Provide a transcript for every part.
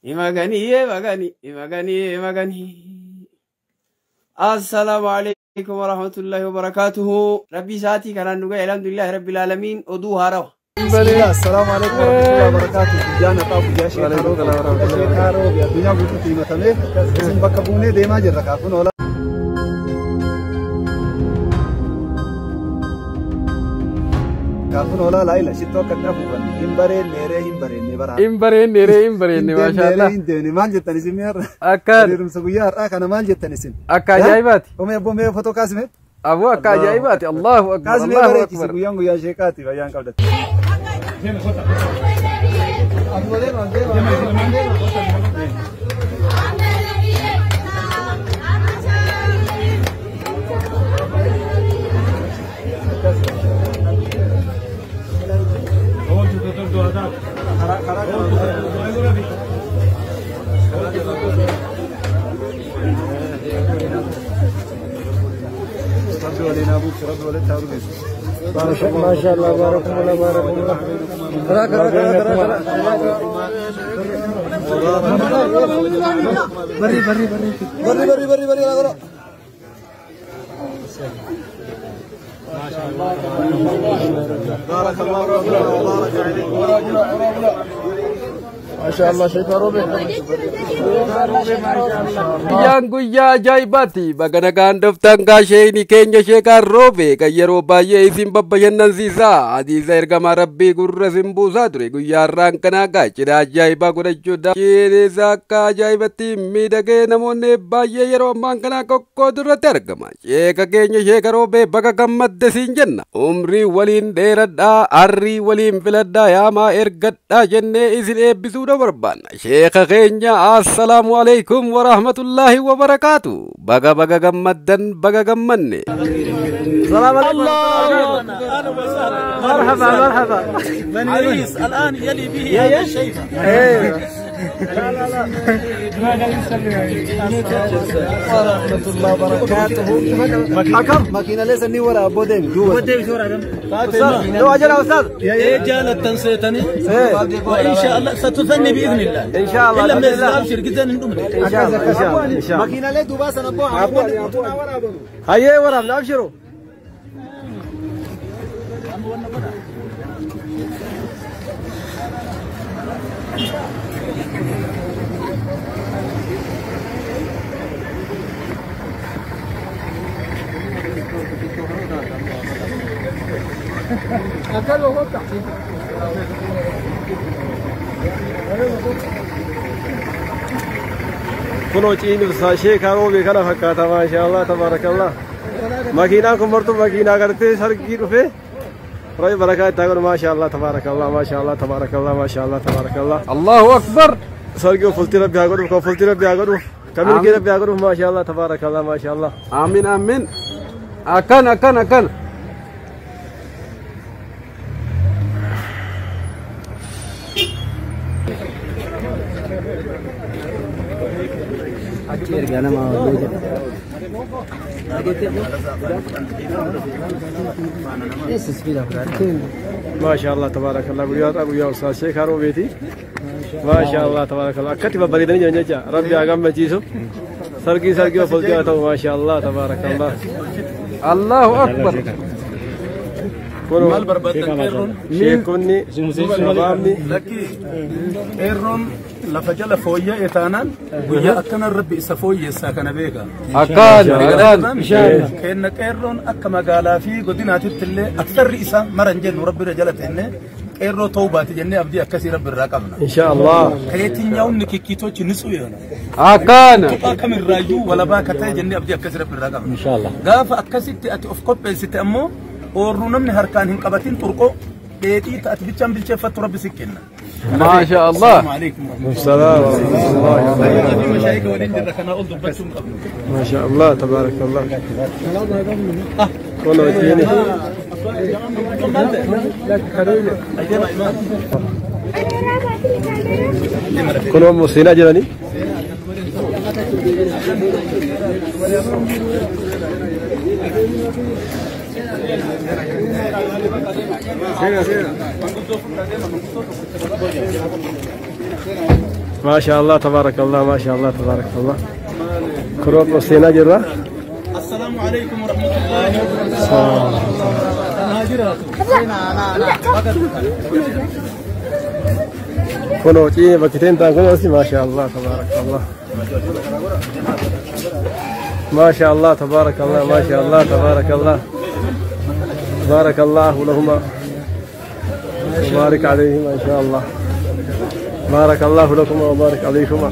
Imagani magani imagani magani. Assalaamu alaikum warahmatullahi wabarakatuhu. Rabbi isaatii kanaan nu ga'e, alhamdulillahi rabbil aalamiin. Oduu haarawa. Assalaamu alaikum warahmatullahi wabarakatuh. Guyyaan har'aa guyyaa Sheekaa Roobi addunyaa guutuutti himatamee isin bakka buunee deemaa jirra kaafuun oola. Kaafuun oolaa laayila shittoo akka afuufan hin bareenne ree hin bareenne bara. Hin bareenne ree hin bareenne maashaallah. Hin deemne maal jettan isin mi'a har'a? Akkaan. Hiriirumsa guyyaa har'aa kana maal jettan isin? Akka ajaa'ibaati. Omee abboo mee fotoo kaasime? Aboo akka ajaa'ibaati. Allahu akbar. Kaasime Allahu bareechisi akbar. Guyyaan guyyaa sheekaati fayyaan qabdatti. Rabbi waliin haa bulchu, Rabbi walitti haa dhugeessu. Maashaallah, baarakumullah, baarakumullah. Karaa karaa karaa karaa karaa. Barri barri barri. Barri barri barri barri gara. بارك الله فيكم وبارك عليكم. Maashaallah, Sheekaa Roobe. Guyyaan guyyaa ajaa'ibaati. Baga nagaan dhuftan gaasheeni keenya Sheekaa Roobe kan yeroo baay'ee isin babbashannansiisa. Hadiisa ergamaa Rabbii gurra isin buusaa ture. Guyyaa har'aan kanaa gaa cidha ajaa'ibaa godhachuudhaan cidha akka ajaa'ibatti miidhagee namoonni baay'ee yeroo ammaan kanaa qoqqootu irratti argama. Sheeka keenya Sheeka Roobee baga gammadde siin jenna. Umrii waliin dheeradhaa, arrii waliin filadhaa, yaamaa ergadhaa jennee isin eebbisuudha barbaanna. Sheeka keenya assalaamu alaikum warahmatullaahi wabarakaatu. Baga baga gammaddan, baga gammanne. Marhaba marhaba. عريس الآن يلي به هذا الشيخ. ورحمة الله وبركاته. حكم ماكينة ليس ني ورا أبو ديم دوبا. لو أجل يا أستاذ. إيه جالت تنسيتني وإن شاء الله ستثني بإذن الله. إن شاء الله. إلا ما يزال جدا ندمت. إن شاء الله إن شاء الله إن شاء الله. ماكينة لي دوبا سنبو أبو ورا أبو. هيا ورا أبشروا. Kunoo ciin ibsaa Sheekaa Roobee kana fakkaata maashaallah tabaarakallah. Makiinaan kun martuu makiinaa gartee sargii dhufe. Rabbi barakaa itti haa godhu maashaallah tabaarakallah maashaallah tabaarakallah maashaallah tabaarakallah. Allahu akbar. Sargii fultii Rabbi haa godhuuf kan fultii Rabbi haa godhuuf kan milkii Rabbi haa godhuuf maashaallah tabaarakallah maashaallah. Amiin amiin. Akkan akkan akkan. Achi ergaa nama walloo jedha. Maashaallah tabaarakallah guyyaa har'aa guyyaa ustaas Sheekaa Roobeeti. Maashaallah tabaarakallah akkatti babbareedanii jiran jecha Rabbi haa gammachiisu. Sargii sargii fultii haa ta'u maashaallah tabaarakallah. Allahu akbar. Kunoo maal barbaaddan qeerroon? Sheekonni shabaabni Lakki qeerroon lafa jala fooyya'e taanaan guyyaa akkana Rabbi isa fooyyessaa kana beeka. Akkaan akkaan. Kenna qeerroon akka magaalaa fi godinaatitti illee aksarri isaa maran jennu Rabbi irra jala teenne qeerroo ta'uu baate jennee abdii akkasii Rabbi irraa qabna. Inshaallah. ከየትኛውም ንክኪቶች ንጹህ የሆነ Akkaan. tuqaa kamirraayyuu walabaa ka ta'e jennee abdii akkasii Rabbi irraa qabna. Gaafa akkasitti ati of qopheessite ammoo oorruu namni harkaan hin qabatin xurqoo dheedhii ati bichaan bilcheeffattu Rabbi si kenna. Maasha Allah. Assalaamu alaikum warahmatullahi. Salaam wa rahmatullahi wa barakatuh. Mashaayika waliin jirra kanaa ol dubbachuu hin qabnu. Maashaallah tabaarakallah. Kunoo ciini. Kunoo immoo seenaa jiranii. Maasha Allah, tabaarakallah, maasha Allah, tabaarakallah. Kunoo seenaa jirra. السلام عليكم ورحمة الله وبركاته. Kunoo ciine bakki teen ta'an kunoo si, maasha Allah, tabaarakallah. Maasha Allah, tabaarakallah, maasha Allah, tabaarakallah. بارك الله لهما وبارك عليهما إن شاء الله. بارك الله لكما وبارك عليكما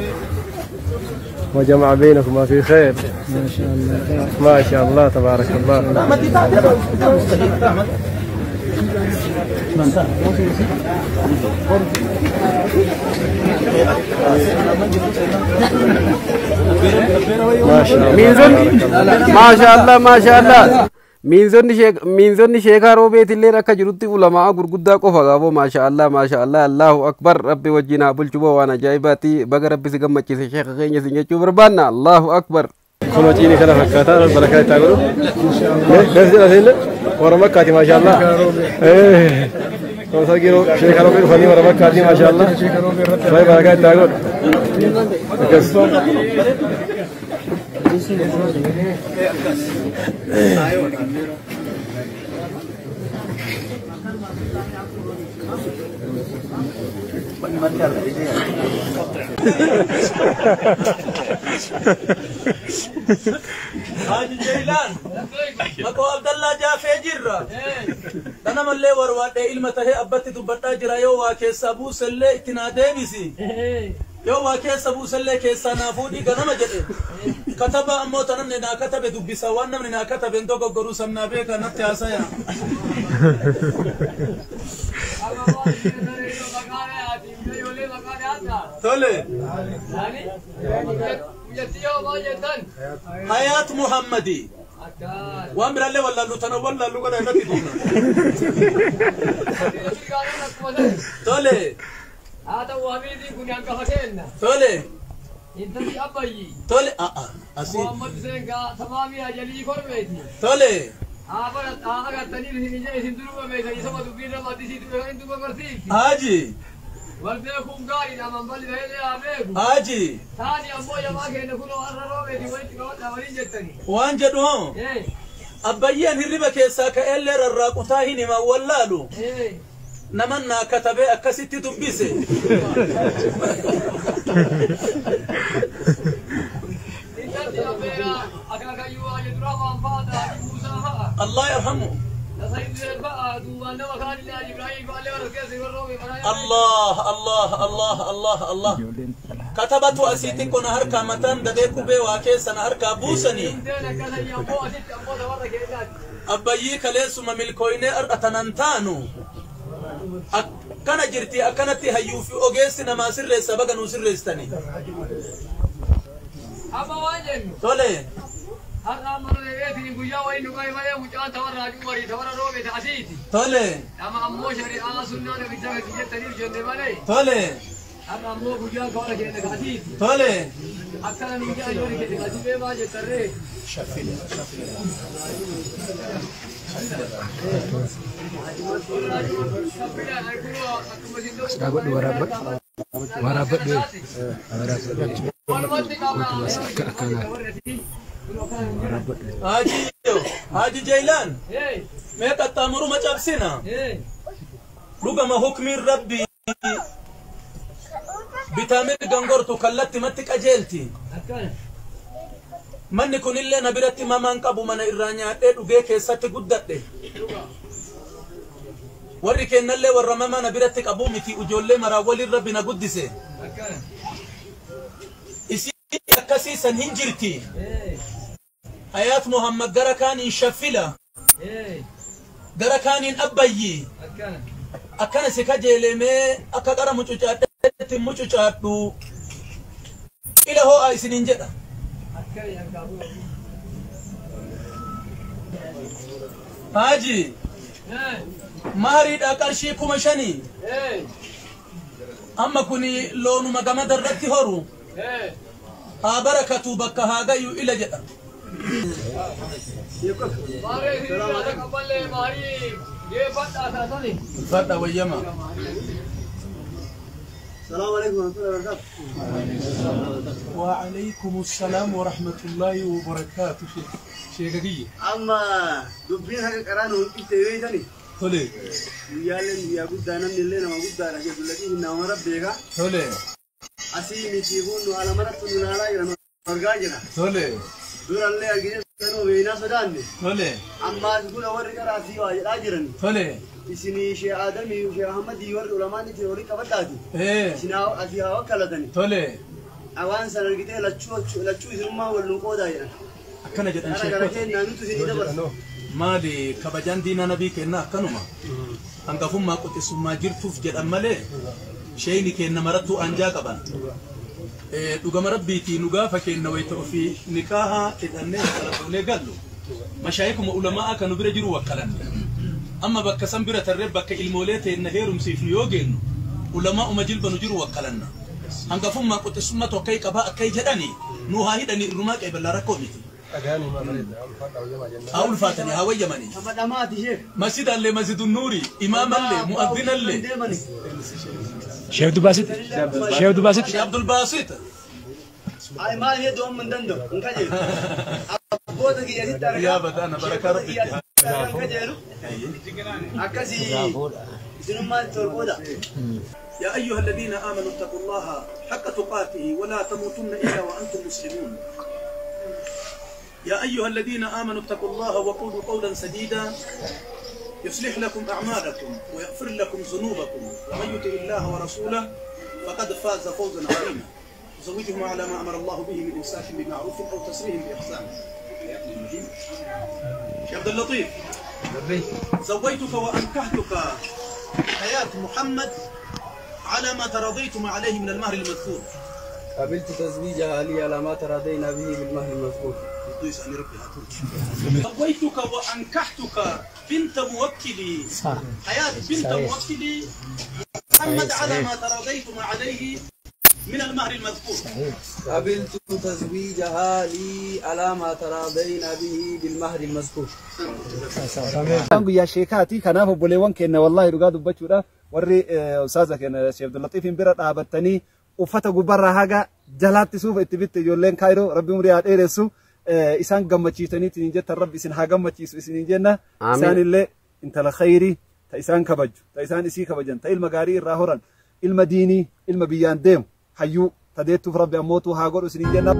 وجمع بينكما في خير. ما شاء الله. ما شاء الله، تبارك الله. ما شاء الله. Miinzonni, maashaallah, maashaallah. Miinzonni sheekaa roobeetillee akka jirutti ulamaa gurguddaa qofa gaafoo. Maashaallah, maashaallah, Allahu akbar. Rabbi wajjin haa bulchu boo. Waan ajaa'ibaati. Baga Rabbi si gammachiise sheeka keenya sin jechuu barbaanna. Allahu akbar. Kunoo ciini kana fakkaataa, barakaa itti haa godhu. Mees jedha seenne warra Makkaati, maashaallah. Kun sargii sheekaa roobee dhufanii warra Makkaati, maashaallah. Rabbi barakaa itti haa godhu. Akkas. Haji Jailan, maqoo Abdallaa Jaafee jirra. Kana mallee warwaadhee ilma tahee abbatti dubbadhaa jira. Yoo waa keessaa buusellee itti naa deebisi. Yoo waa keessa buusellee keessaa naa fuudhii ganama jedhe. Kataba ammoo ta namni naa katabe dubbisa. Waan namni naa katabe hin dogoggoruu sannaa beeka natti haasaya. Tole. Hayaat Muhammadi. Waan biraallee wallaallu tana wallaallu kana irratti duuna. Tole. Tole. Tole. A'a. Asii. Tole. Haji. Haji. Waan jedhu hoo? Abbayyeen hirriba keessaa ka'ellee rarraaqutaa hin himan wallaalu. Naman naa katabee akkasitti dubbise. الله يرحمه. الله الله الله الله الله. كتبت أسيتي كنا هركا متان دبيكو بي واكيسنا هركا بوسني. أبيي كليسما ملكويني أرأتنانتانو. Akkana jirti, akkanatti hayyuu fi ogeessi namaa sirreessa. Baga nuu sirreessitani. Tole. Tole. Tole. Tole. Waraabadhu, waraabadhu. Akka akkanaa. Haji Haji Jailan. Mee qaxxaamuruma cabsina. Dhugama hukmiin Rabbii bitaa mirgan gortu kallatti matti qajeelti. Manni kunillee na biratti mamaan qabu, mana irraa nyaadhee dhugee keessatti guddadhe. Warri kennallee warra mamaa na biratti qabu miti. Ijoollee maraa waliin Rabbi na guddise. Isii akkasii san hin jirti. Hayaat Muhammad gara kaaniin shaffila. Gara kaaniin abbayyi. Akkana si kajeelemee akka qara mucucaadheetti mucucaadhu. Ila ho'aa isiniin jedha. Haji. Mahariidha qarshii 5,000. Amma kuni loonuma gamada irratti horu. Haa barakatu, bakka haa gayu ila jedha. Fadha wayyama. السلام عليكم ورحمة الله وبركاته. وعليكم السلام ورحمة الله وبركاته. شيخ أما دبين هذا القرآن وانت تريدني. تولي. يا لين يا قدانا من الليل ما قدانا جد الذي إنه ربك. تولي. أسيم تيجون على مرة من على مرجعنا. تولي. دور الله أجلس كانوا بينا سوداني. تولي. أما تقول أوريك راسي وأجرن. تولي. إسني شيء آدمي وشيء أحمد يور علماء تيوري كبتادي. إيه. إسنا أسيها وكلتني. تولي. أوان سنرجع لتشو لتشو إسمه والنقود هاي. أكنا جد أنا مالي كبجان دينا نبي كنا كنوما. أنكفهم ما قلت سما جرتوف جد أمله. شيء كنا مرتو أنجا كبان. دوغما ربيتي نغافا كنا ويتوفي نكاها إذن قالوا مشايخكم علماء كانوا بيرجروا وكلن. أما بكسم بيرة الرب بك المولات إن هيرم سيفنيوجن علماء مجيل بنجروا وكلنا. أنكفهم ما قلت سما توكي كبا كي جدني نوها هيدني رماك إبلا ركومتي. أول فاتني هاوي يمني. مسجد اللي مسجد النوري إمام اللي مؤذن اللي. شيخ عبد الباسط شيخ عبد الباسط شيخ عبد الباسط. أي ما هي دوم من دندو انكجل. أبوتك يا ستة. يا بدأنا بركة ربي. أكسي. يا أيها الذين آمنوا اتقوا الله حق تقاته ولا تموتن إلا وأنتم مسلمون. يا أيها الذين آمنوا اتقوا الله وقولوا قولا سديدا يصلح لكم أعمالكم ويغفر لكم ذنوبكم ومن يطع الله ورسوله فقد فاز فوزا عظيما. زوجهم على ما أمر الله به من إمساك بمعروف أو تسريح بإحسان. شيخ عبد اللطيف، زوجتك وأنكحتك حياة محمد على ما تراضيتم عليه من المهر المذكور. قبلت تزويجها لي على ما تراضينا به بالمهر المذكور. زوجتك وأنكحتك بنت موكلي حياة بنت موكلي محمد على ما تراضيتم عليه من المهر المذكور. قبلت تزويجها لي على ما تراضينا به بالمهر المذكور. Guyyaa sheekaati kanaaf obboleewwan keenya wallahi dhugaa dubbachuudhaaf warri ustaaza keenya Sheekh Abdullatiifin bira dhaabattanii uffata gubbarraa haga jalaatti suufa itti bitte ijoolleen Kaayiroo rabbi umurii haa dheeressu isaan gammachiisanii ittiin jettan rabbi isin haa gammachiisu isiniin jenna isaanillee intala khayrii ta isaan kabaju ta isaan isii kabajan ta ilma gaarii irraa horan ilma diinii ilma biyyaan deemu hayyuu ta deettuuf rabbi ammootuu haa godhu isiniin jenna.